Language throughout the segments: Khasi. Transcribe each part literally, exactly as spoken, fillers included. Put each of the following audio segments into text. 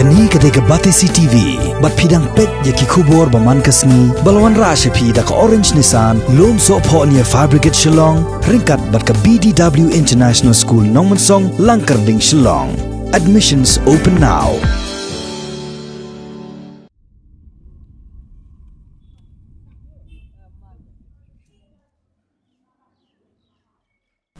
Kane ka dei ka Batesi T V, bad phi dang peit ïa ki khubor ba man ka sngi, ba la wanrah sha phi da ka Orange Nissan, Lumsohphoh near Fire Brigade Shillong, ryngkat bad ka B D W International School Nongmensong, Langkyrding, Shillong. Admissions open now.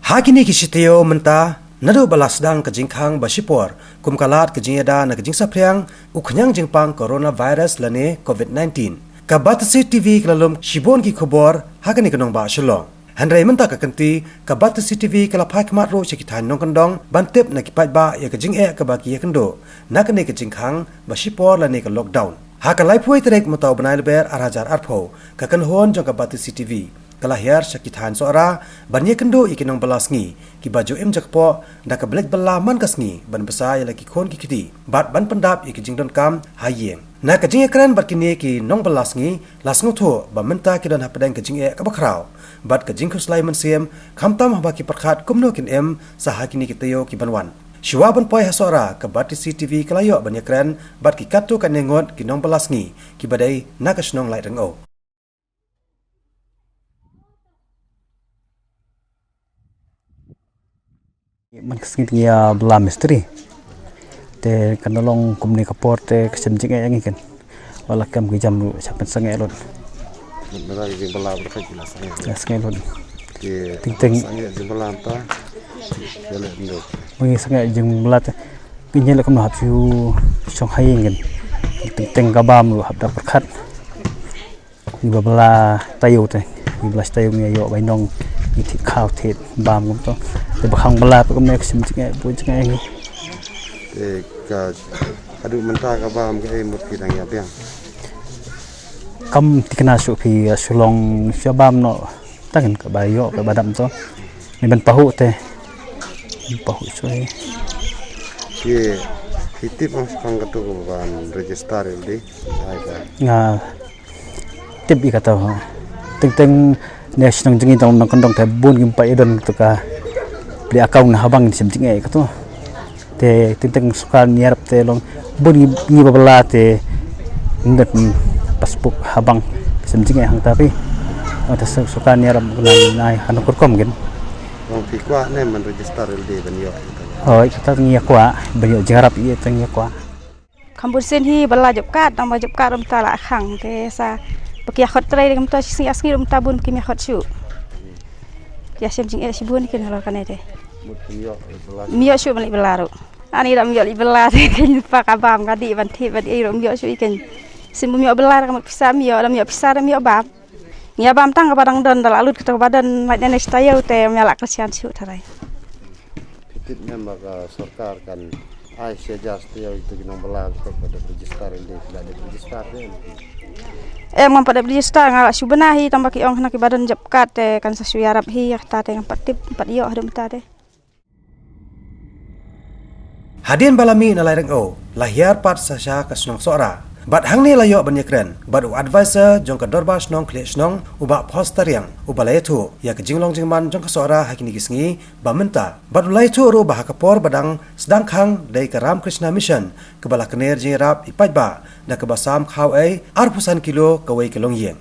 Ha kine ki shi taïew mynta, naduh ba la sdang ka jingkhang ba shipor, kum ka lad ka jingïada na ka jingsaphriang u khñiang jingpang coronavirus lane covid nineteen, ka Batesi T V ka la lum shibun ki khubor ha kane ka nongbah Shillong. Hynrei mynta ka kynti, ka Batesi T V ka la phai khmat ruh sha ki thaiñ nongkyndong ban tip na ki paidbah ïa ka jingeh kaba ki ïakynduh na kane ka jingkhang ba shipor lane ka lockdown. Ha ka laiphew tarik mynta u bnai Lber ar hajar arphew, ka kynhun jong ka Batesi T V ka la hiar sha ki thaiñ Sohra ban ïakynduh ïa ki nongbylla sngi kiba ju im jakpoh da ka blik bylla man ka sngi ban bsa ïa la ki khun ki kti bad ban pyndap ïa ki jingdonkam ha ïing. Na ka jingïakren bad kine ki nongbylla sngi, la sngewthuh ba mynta ki don hapdeng ka jingeh kaba khraw bad ka jingkhuslai mynsiem, khamtam haba ki pyrkhat kumno kin im sa ha kine ki taïew ki ban wan. Shuwa ban poi ha Sohra, ka Batesi T V ka la ïoh ban ïakren bad ki katto katne ngut ki nongbylla sngi kiba dei na ka shnong Laitryngew. Man ka sngi te ngi ïa bylla mistri. Te kan da long kumne ka por te ka shem jingeh ïa ngi kan. Wat la kem ki jam ruh sha pynsangeh lut. Mynta ka jingbylla bad ka jingla sangeh. Ïa sangeh lut. Te teng teng sangeh jingbylla mynta. Ïa leh mynta. Ngi sangeh jingbylla te. Ngi ïa leh kumno hap shu shong ha ïing kan. Teng teng ka bam ruh hap da pyrkhat. Ngi ba bylla taïew te, ngi bylla taïew ngi ïoh bai nong, ngi thied khaw thied bam kumto. Te ba khang bylla te kumne ka shem jingeh, bun jingeh ngi. Te ka haduh mynta ka bam kaei mut phi dang ïa biang? Kam thikna shuh phi, shu long shu bam noh. Tang kaba ïoh kaba dap to. Ngi ban pahuh te. Pahuh shuh. Phi, phi tip ong shipang kato ka ban register ïalade. Ai ka. Nga tip ïa kato. Teng teng ne shnong jong ngi tang nongkyndong te bun kim pat ïa don kato ka plie account na ha bank, shem jingeh ïa kato. Te teng teng sorkar ngi ïarap te long bun ngi, ngi ba bylla te ngin don passbook ha bank, shem jingeh hangta phi. Te sorkar ngi ïarap na nai ha nongkyndong kin. Ong phi kwah ne ban register ïalade ban ïoh? Hooid, kata ngi ïa kwah ban ïoh jingïarap ïa te ngi ïa kwah. Kham bun sien hi ba la job card, tang ba job card ruh mynta la khang te sa ba ki ïa khot trei de kumta shi sngi ar sngi ruh mynta bun kim ïa khot shuh. Ki ïa shem jingeh shibun kin halor kane te. Mut kim ïoh leit bylla. Ym ïoh shuh ban leit bylla ruh. Ani da ym ïoh leit bylla te kein pa ka bam ka dih ban thied ban ei ruh ym ïoh shuh ïa kein. Sien bym ïoh bylla ka mut pisa ym ïoh, da ym ïoh pisa da ym ïoh bam. Ngi ïa bam tang kaba dang don, da la lut kata kaba don, lait ne ne shi taïew te ym ïa lah kyrshan shuh tharai. Phi tip ne em ba ka sorkar kan ai shi hajar shi taïew ïa kito ki nongbylla ba dep register, ynda ki la dep register de? Em, ngam pat dep register, nga la shu bna hi tang ba ki ong hana kiba don job card te kan sa shu ïarap hi, ïa kata te ngam pat tip, ngam pat ïoh haduh mynta te. Hadien ba la mih na Lairengeu, la hiar pat sa sha ka shnong Sohra. Bad hangne la ïoh ban ïakren bad u advisor jong ka Dorbar Shnong Khlieh Shnong, u Bah Paul Tariang, uba la ïathuh ïa ka jinglong jingman jong ka Sohra ha kine ki sngi ba mynta. Bad u la ïathuh ruh ba ha ka por ba dang sdang khang dei ka Ram Krishna Mission kaba la kner jingïarap ïa ki paidbah da kaba sam khaw ei arphew san kilo kawei ka longïing.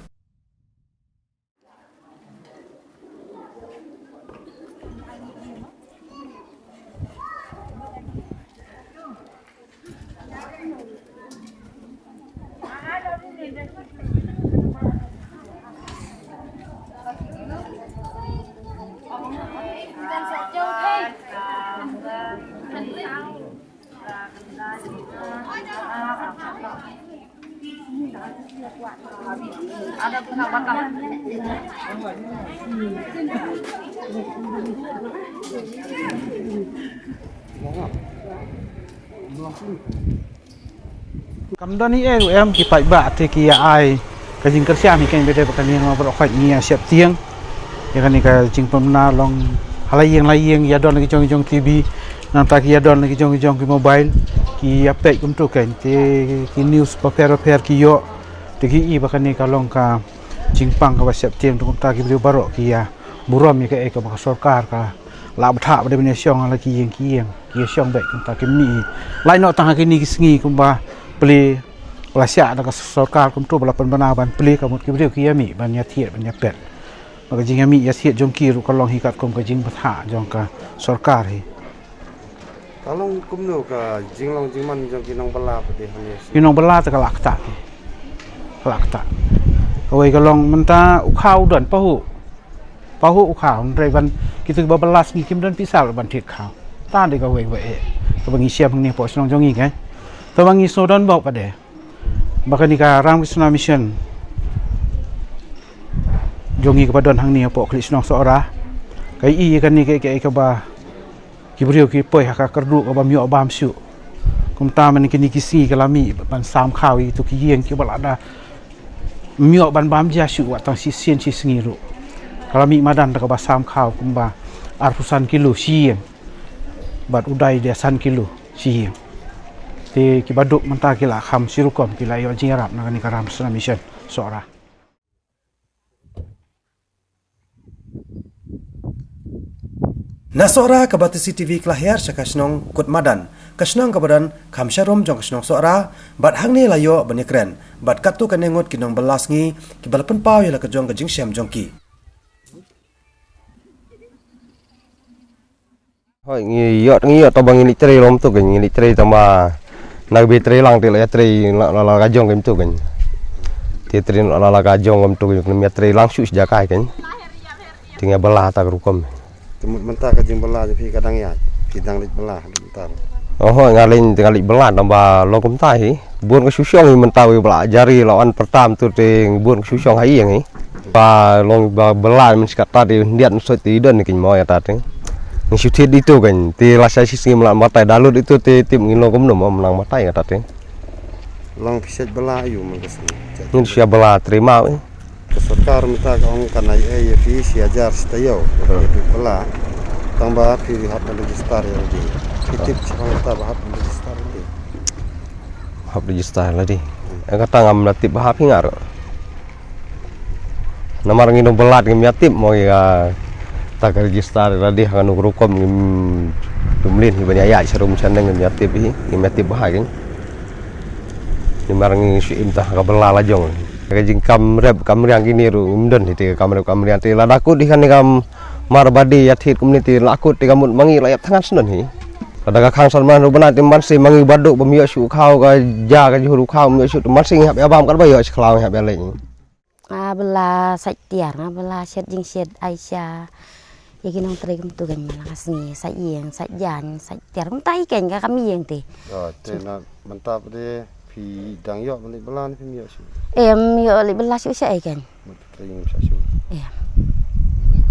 Kam don ei ei ruh em, ki paidbah te ki ïa ai ka jingkyrshan hi kane, bad dei ba kane nga baroh khoit ngi ïa sheptieng ïa kane ka jingpynbna long. Ha la ïing la ïing ïa don la ki jong ki jong TV, nangta ki ïa don la ki jong ki jong ki mobile, ki ïa peit kumto kane, te ki news bapher bapher ki ïoh, te ki i ba kane ka long ka jingpang kaba sheptieng, te kumta ki briew baroh ki ïa burom ïa kaei kaba ka sorkar ka La bthah ba dei ban ïa shong ha la ki ïing ki ïing, ki ïa shong beit kumta kim mih. Lait noh tang ha kine ki sngi kumba plie, ba la shah da ka sorkar kumto ba la pynbna ban plie, ka mut ki briew ki ïa mih ban ïa thied ban ïa pet. Ba ka jingïa mih ïa thied jong ki ruh ka long hi katkum ka jingbthah jong ka sorkar hi. Ka long kumno ka jinglong jingman jong ki nongbylla pat de hangne? Ki nongbylla te ka la ktah ki. Ka la ktah. Kawei ka long mynta u khaw u don pahuh. Pahuh u khaw, hynrei ban kito kiba bylla sngi kim don pisa ban thied khaw. Te dei kawei ba eh. Kaba ngi shem hangne hapoh shnong jong ngi, kan. Te ba ngi sngewdon bok pat de ba kane ka Ramakrishna Mission jong ngi kaba don hangne hapoh khlieh shnong Sohra, ka ïohi ïa kane ka, ka, kaba ki briew ki poi ha ka kyrduh kaba ym ïoh bam shuh. Kumta mynne kine ki sngi ka la mih ban sam khaw ïa kito ki ïing kiba la da ym ïoh ban bam ja shuh wat tang shisien shi sngi ruh. Ka la mih madan da kaba sam khaw kumba arphew san kilo shi ïing. Bad u dai de san kilo shi ïing. Te kiba duk mynta ki la kham shi rukom, ki la ïoh jingïarap na kane ka Ramakrishna Mission Sohra. Na Sohra kaba C C T V ka la hiar sha ka shnong Kut Madan, ka shnong kaba don kham sharum jong ka shnong Sohra, bad hangne la ïoh ban ïakren bad katto katne ngut ki nongbylla sngi kiba la pynpaw ïa la ka jong ka jingshem jong ki. Hooid, ngi ïoh, ngi ïoh, tang ba ngi leit trei lem tu kan, ngi leit trei tang ba na ka ba trei lang te la ïa trei la, la, la ka jong kan tu kan. Te trei la, la, la ka jong kan tu kan, ym ïa trei lang shuh sha jaka kan. Te ngi bylla ta ka rukom. Te mut mynta ka jingbylla jong phi ka dang ïaid, phi dang leit bylla mynta? Oh, hooid, nga leit, nga leit bylla tang ba long kumta hi. Bun ka shu shong hi mynta, wei ba la jari la wan pyrtham tu te bun ka shu shong ha ïing hi. Ba long ba bylla mynshwa kata te hyndiat mynshwa te don hi kan mo ïa ta te. Ngi shu thied ïa itu kan, te lashai shi sngi mlien batai da lut itu te tip ngin long kumno mo, mlien batai kata te. Long phi shet bylla aiu man ka sngi? Ngin shu ïa bylla trei maw eh. Ka sorkar mynta ka ong kan ai ei ïa phi shi hajar shi taïew ïa phi bylla. Tang ba phi hap ban register ïa lade. Phi tip shaphang kata ba hap ban register ïa lade? Hap register ïa lade. Eh, kata ngam da tip ba hap hi nga ruh. Namar ngi nongbylla ngim ïa tip mo ïa kata ka register ïa lade ha kano ka rukom, ngim, ngim mlien hi ban ïa ïaid sharum shaneng, ngim ïa tip hi, ngim ïa tip ba ha kan. Namar ngi shu im tang ha ka bylla la jong. Ka jingkam rep kam riang kine ruh ym don hi te ka kam rep kam riang te, lada kut hi kane ka mar ba dei ïa thied kumne te la kut te ka mut ma ngi la ïap thngan shen don hi. Lada ka khang san man ruh bnai te man se ma ngi ba duk bym ïoh shuh khaw, ka ja ka jhur khaw ym ïoh shuh, te man se ngi hap ïa bam, katba ïoh sha khlaw ngi hap ïa leit. Nga bylla sait tiar, nga bylla shet jingshet Aisha. Ïa ki nongtrei kumtu kan man la ka sngi, sait ïing, sait jaiñ, sait tiar, kumta hi kan ka kam ïing te. Oh, te na mynta pat de phi dang ïoh ban leit bylla ne phim ïoh shuh? Em, ïoh leit bylla shuh sha ei kan. Mut trei ïing sha shuh. Em.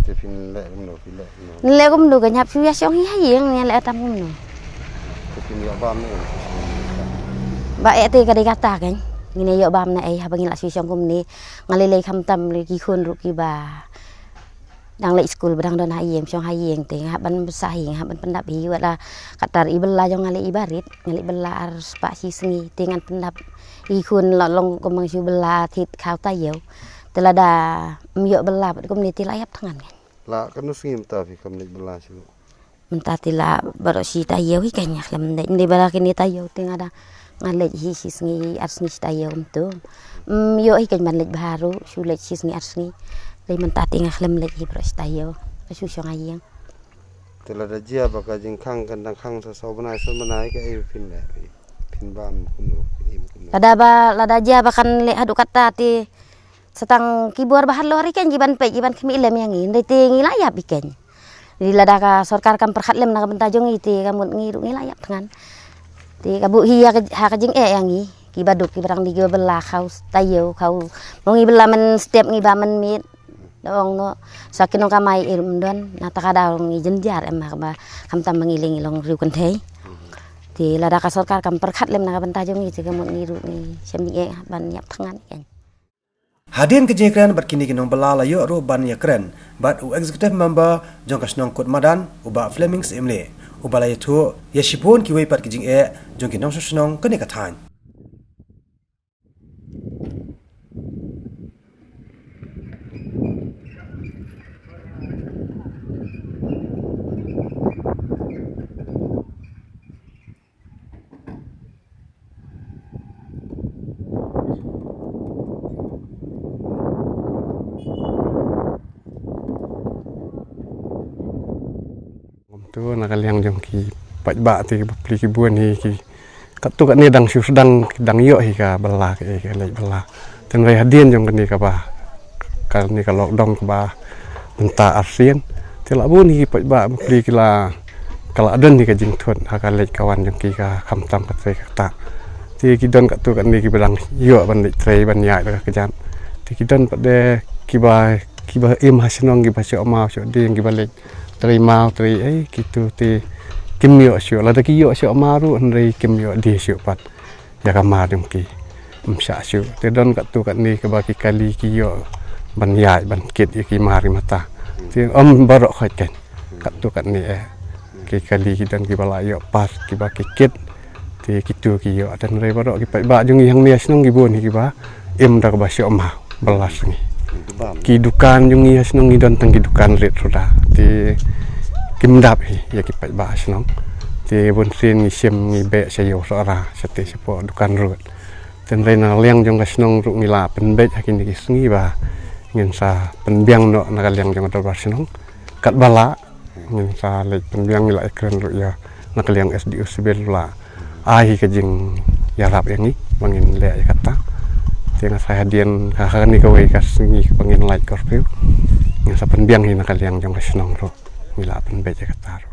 Te phin leh kumno, phin leh kumno? Leh kumno kan, hap shu ïa shong hi ha ïing, ïa leh tam kumno. Te phim ïoh bam ne? Ba eh te ka dei kata kan. Ngin ïoh bam ne ei haba ngi la shu shong kumne. Nga lei lei khamtam lei ki khun ruh kiba dang leit skul ba dang don ha ïing, shong ha ïing te nga hap ban bsa hi, nga hap ban pyndap hi, wat la katta i bylla jong nga lei i barit, nga lei bylla ar spah shi sngi te ngan pyndap i khun la long kumba shu bylla thied khaw taïew. Te lada ym ïoh bylla pat kumne te la ïap thngan kan. La katno sngi mynta phi kam leit bylla shuh? Mynta te la baroh shi taïew hi kan nga khlem leit. Ym dei ba la kine taïew te nga da nga leit hi shi sngi ar sngi shi taïew kumtu. Ym ïoh hi kan ban leit bha ruh, shu leit shi sngi ar sngi. Dei mynta te nga khlem leit hi baroh shi taïew. Ka shu shong ha ïing. Te lada jia ba ka jingkhang kan dang khang sa saw bnai san bnai, kaei phin leh, phin bam kumno, phin im kumno? Lada ba, lada jia ba kan leh haduh katta te sa tang ki bor ba halor hi kan ki ban peit, ki ban khmih lem ïa ngi. Hynrei te ngi la ïap hi kan. Ngi lada ka sorkar kam pyrkhat lem na ka bynta jong ngi te ka mut ngi ruh ngi la ïap thngan. Te ka buh hi ïa ka, ha ka jingeh ïa ngi. Kiba duk, kiba dang dei, kiba bylla khaw taïew, khaw. Mo ngi bylla mynstep, ngi bam mynmiet. Da ong noh sa ki nongkamai, eh, ruh ym don. Na kata ka daw ngi jynjar em ha kaba khamtam ba ngi lei ngi long riewkynthei. Te lada ka sorkar kam pyrkhat lem na ka bynta jong ngi te ka mut ngi ruh ngi shem jingeh ban ïap thngan kan. Hadien ka jingïakren bad kine ki nongbylla la ïoh ruh ban ïakren bad u executive member jong ka shnong Kut Madan, u Bah Fleming Syiemlieh, uba la ïathuh ïa shibun kiwei pat ki jingeh jong ki nongshong shnong kane ka thaiñ. Na ka liang jong ki paidbah te ki bapli ki bun hi ki katto katne dang shu sdang dang ïoh hi ka bylla ka, eh, ka leit bylla. Tynrai hadien jong kane kaba kane ka lockdown kaba mynta arsien te la bun hi ki paidbah bapli ki la ka la don hi ka jingthut ha ka leit ka wan jong ki ka khamtam ka trei ka ktah. Te ki don katto katne kiba dang ïoh ban leit trei ban ïaid da ka kjat. Te ki don pat de kiba kiba im ha shnong kiba shoh maw shoh dieng kiba leit trei maw trei ei kitu te kim ïoh shuh lada ki ïoh shoh maw ruh hynrei kim ïoh die shuh pat. Ïa ka mar jong ki ym shah shuh te don katto katne kaba ki kali ki ïoh ban ïaid ban kit ïa ki mar ïa mata. Te ym baroh khoit kan katto katne eh ki kali ki don kiba la ïoh pass kiba ki kit. Te kitu ki ïoh tynrai baroh ki paidbah jong ngi hangne ha shnong ki bun hi kiba im da kaba shoh maw bylla sngi. Ki dukan jong ngi ha shnong ngi don tang ki dukan rit suda te kim dap hi ïa ki paidbah ha shnong. Te bun sien ngi shim ngi beh sha ïew Sohra sha te shapoh dukan rut. Tynrai na liang jong ka shnong ruh ngi la pynbeit ha kine ki sngi ba ngin sa pynbiang noh na ka liang jong ka dorbar shnong katba lah. Ngin sa leit pynbiang ngi la ïakren ruh ïa na ka liang S D O Civil la ai hi ka jingïarap ïa ngi ba ngin leh ïa kata. Te nga sa hadien ka ha kane kawei ka sngi ba ngin lait curfew ngin sa pynbiang hi na ka liang jong ka shnong ruh ngi la pynbeit ïa kata ruh.